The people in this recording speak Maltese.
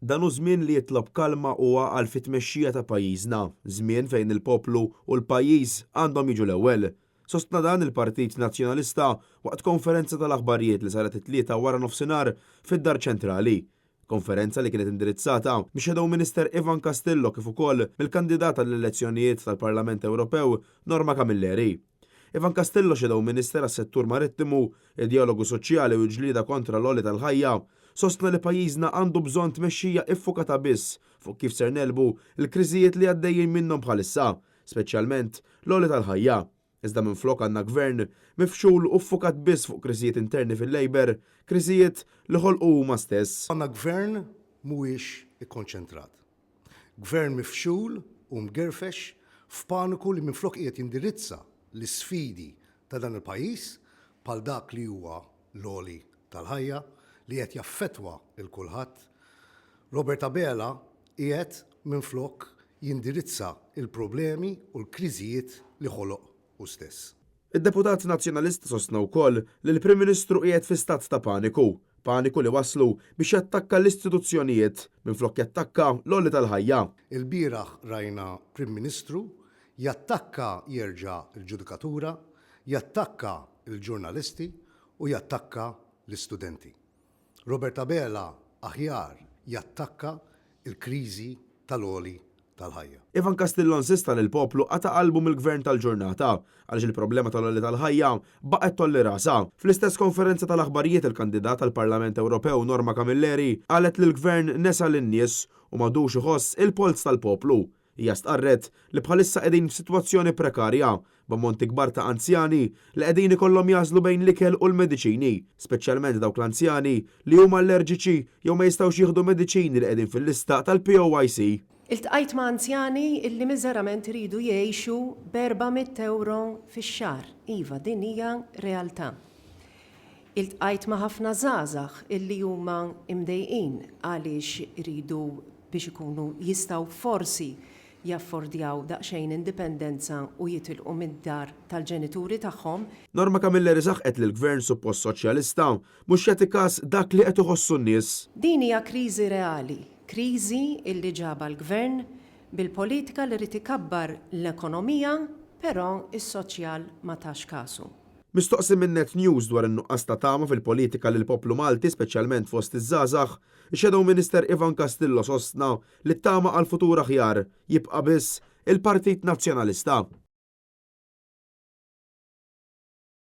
Dan hu żmien li jitlob kalma u għaqal fit-tmexxija ta' pajjiżna, żmien fejn il-poplu u l-pajjiż għandhom jiġu l-ewwel. Sostna dan il-Partit Nazzjonalista waqt konferenza tal-aħbarijiet li saret it-Tlieta waranofsinhar fid-Dar Ċentrali. Konferenza li kienet indirizzata mix-Shadow Minister Ivan Castillo kif ukoll mill-kandidat għall-elezzjonijiet tal-Parlament Ewropew Norma Camilleri. Ivan Castillo Shadow Minister għas-settur marittimu, id-djalogu soċjali u l-ġlieda kontra l-għoli tal-ħajja, sostna li pajjiżna għandu bżonn tmexxija iffukata biss fuq kif ser negħlbu l-kriżijiet li għaddejjin minnhom bħalissa, speċjalment l-għoli tal-ħajja. Iżda minflok għandna Gvern mifxul u ffukat biss fuq kriżijiet interni fil-Labour, kriżijiet li ħolqu huma stess. Għandna Gvern mhuwiex ikkonċentrat. Gvern mifxul u mgerfex f'paniku li minflok qiegħed jindirizza l-isfidi ta' dan il-pajjiż bħal dak li huwa l-għoli tal-ħajja li qed jaffettwa 'l kulħadd, Robert Abela qiegħed minflok jindirizza l-problemi u l-kriżijiet li ħoloq hu stess. Id-deputat Nazzjonalista sostna wkoll li l-Prim Ministru qiegħed fi stat ta' paniku, paniku li wasslu biex jattakka l-istituzzjonijiet minflok jattakka l-għoli tal-ħajja. Ilbieraħ rajna Prim Ministru jattakka jerġa' l-ġudikatura, jattakka l-ġurnalisti u jattakka l-istudenti. Robert Abela aħjar jattakka l-kriżi tal-għoli tal-ħajja. Ivan Castillo insista li l-poplu qata' qalbu mill-Gvern tal-ġurnata għaliex il-problema tal-għoli tal-ħajja baqgħet tgħolli rasha. Fl-istess konferenza tal-aħbarijiet il-kandidat għall-Parlament Ewropew Norma Camilleri qalet li l-Gvern nesa lin-nies u m'għadux iħoss il-polz tal-poplu. Hija stqarret li bħalissa qegħdin f'sitwazzjoni prekarja, b'ammonti kbar ta' anzjani li qegħdin ikollhom jagħżlu bejn l-ikel u l-mediċini, speċjalment dawk l-anzjani li huma allerġiċi jew ma jistgħux jieħdu mediċini li qegħdin fil-lista tal-POYC. Iltqajt ma' anzjani illi miżerament iridu jgħixu b'erba' mitt ewro fix-xahar. Iva, din hija realtà. Iltqajt ma' ħafna żgħażagħ illi huma imdejqin għaliex iridu biex ikunu jistgħu forsi jaffordjaw daqsxejn indipendenza u jitilqu mid-dar tal-ġenituri tagħhom. Norma Camilleri saħqet li l-Gvern suppost soċjalista mhux jagħti kas dak li qed iħossu n-nies. Din hija kriżi reali, kriżi illi ġabha l-Gvern bil-politika li ried ikabbar l-ekonomija però s-soċjal ma tax kasu. Mistoqsi minn Net News dwar in-nuqqas ta' tama fil-politika lill-poplu Malti speċjalment fost iż-żgħażagħ, ix-Shadow Minister Ivan Castillo sostna li t-tama għal futur aħjar jibqa' biss il-Partit Nazzjonalista.